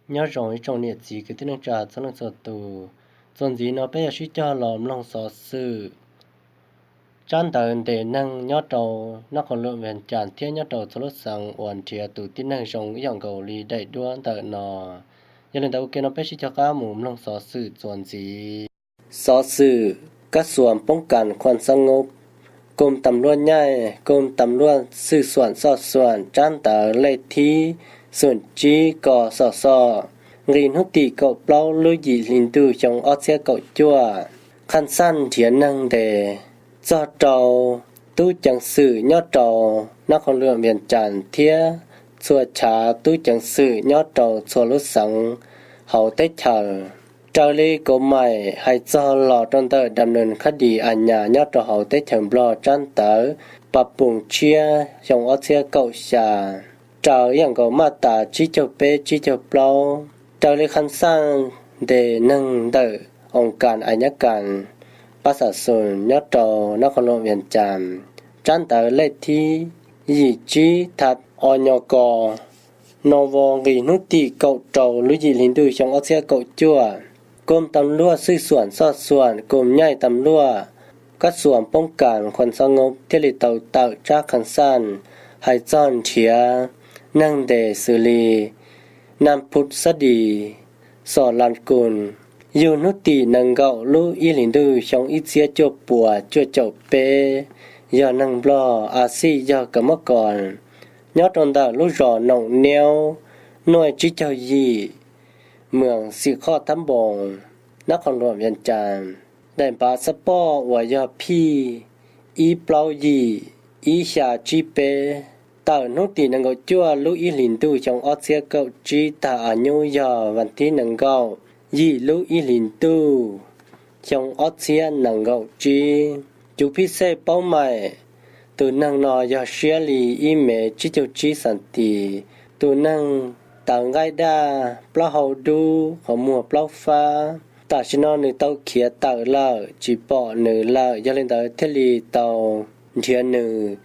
Nyob zoo ib tsoom niam txiv kwv tij neej tsa txhua leej txhua tus, txuas ntxiv no peb yuav sib cog los mloog xov xwm tsab ntawv ntes neeg nyob rau nab qhov luam Vias Cas thiab nyob rau txhua lub xeev uas nrhiav tus tib neeg zoo ib yam nkaus li daim duab ntawm no. Yog li ntawd ua ke no peb sib cog qab mus mloog xov xwm txuas ntxiv. Xov xwm kab xuas poob kas khuam xab ngoob, koom tam luaj nyaij, koom tam luaj xwj xuam xoj xuam, tsab ntawv lej thib xoom tsib ko xom xoj, nqis hnub tim kaum plaub lub yim hli ntuj xyoo ob txhiab kaum cuaj. Khaj xaj nrhiav neeg ntes txog rau tub ceev xwm nyob rau nab qhov luam Vias Cas thiab txhua chav tub ceev xwm nyob rau txhua lub xeev hauv teb chaws. Raws li Kauv Maim hais txog los rau ntawm dam nws khab dis a nyas nyob rau hauv teb chaws Nplog tsab ntawv pa pum tshiab xyoo ob txhiab kaum xya, raws ib yam nkaus maj tas tsib caug peb tsib caug plaub, raws li khaj xaj ntes neeg ntawm oos kas a nyab kas pab xam xus nyob rau nab qhov luam Vias Cas, tsab ntawv lej thib yim tsib thab o nyo ko no vau nqis hnub tim kaum rau lub yim hli ntuj xyoo ob txhiab kaum cuaj. Koom tam luaj xwj xuam xoj xuam, koom nyaij tam luaj kab xuas poob kas khuam xab ngoob thiaj li tau tawm tsab khaj xaj hais txog nrhiav neeg ntes xws li Nam Phub Xab Dis, Xos Las Kus, yug hnub tim nees nkaum lub ib hlis ntuj xyoo ib txhiab cuaj puas cuaj caum peb, yog neeg Nplog, a xij yog ka mob kos, nyob rau ntawm lub zos Noom Niaub, nuaj tsib caug yim, moos Xim Khoj Thab Npoos, nab qhov luam Vias Cas. Daim npav xab poj uas yog phij ib plaub yim ib xya tsib peb, tawm hnub tim nees nkaum cuaj lub ib hlis ntuj xyoo ob txhiab kaum tsib, tag a nyub yog vas thib nees nkaum yim lub ib hlis ntuj xyoo ob txhiab nees nkaum tsib. Cuv phij xej paub maim, tus neeg no yog siab li ib mev tsib caug tsib xam tis. Tus neeg tawv nqaij daj, plaub hau dub, qhov muag plaub fab. Tam sim no nws tau khiav tawm lawm, tsis pom nws lawm, yog li ntawd thiaj li tau nrhiav nws.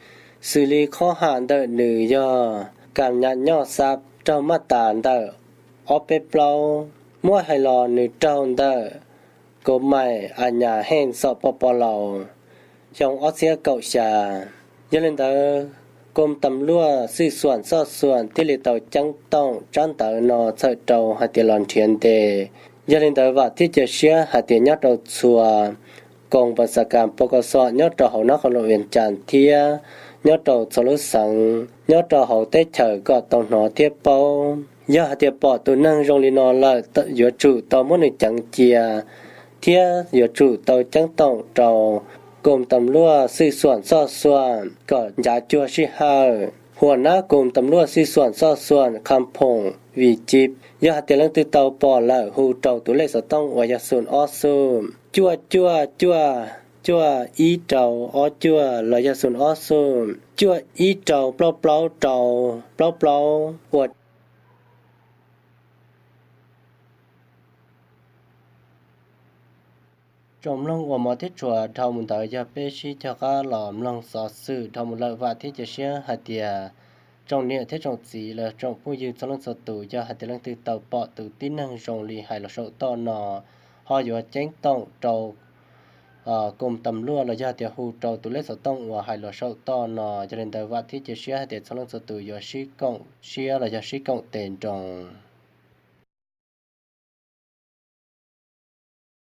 Xws li qhob ham ntawm nws yog kam nyam nyoj xab raug maj tas ntawm ob peb plaub, muab hais los nws raug ntawm Kauv Maim a nyas heej xom poj pov laus xyoo ob txhiab kaum xya. Yog li ntawd, koom tam luaj xwj xuam xoj xuam thiaj li tau ceeb toom tsab ntawv no txhawm rau hais tias los nrhiav ntes. Yog li ntawd vam thiab cia siab hais tias nyob rau txhua koom pas xas kas pov kom xom nyob rau hauv nab qhov luam Vias Cas thiab nyob rau txhua lub xeev nyob rau hauv teb chaws kom tau hnov thiab paub. Yog hais tias pom tus neeg zoo li no lawm, yuav tsum tau muab nws ceev cia thiab yuav tsum tau ceeb toom rau koom tam luaj xwj xuam xoj xuam kom ncav cuag sij hawm. Huam nab koom tam luaj xwj xuam xoj xuam Kham Phoom Vim Cib, yog hais tias leej twg tau pom lawm hu rau tus lej xov tooj uas yog xum ob xum cuaj cuaj cuaj cuaj ib rau ob cuaj los yog xum ob xum cuaj ib rau plaub plaub rau plaub plaub ua Tsoom mloog uas hmov thiab tshua, dhau mus ntawd yog peb sib cog qab los mloog xov xwm dhau mus lawm. Vam thiab cia siab hais tias tsoom niam thiab tsoom txiv los tsoom phooj ywg txhua leej txhua tus, yog hais tias leej twg tau pom tus tib neeg zoo li hais los saum toj no, ho yuav ceeb toom rau koom tam luaj los yog tias hu rau tus lej xov tooj uas hais los saum toj no. Yog li ntawd vam thiab cia siab hais tias txhua leej txhua tus yuav sib koom siab los yog sib koom tes nroos.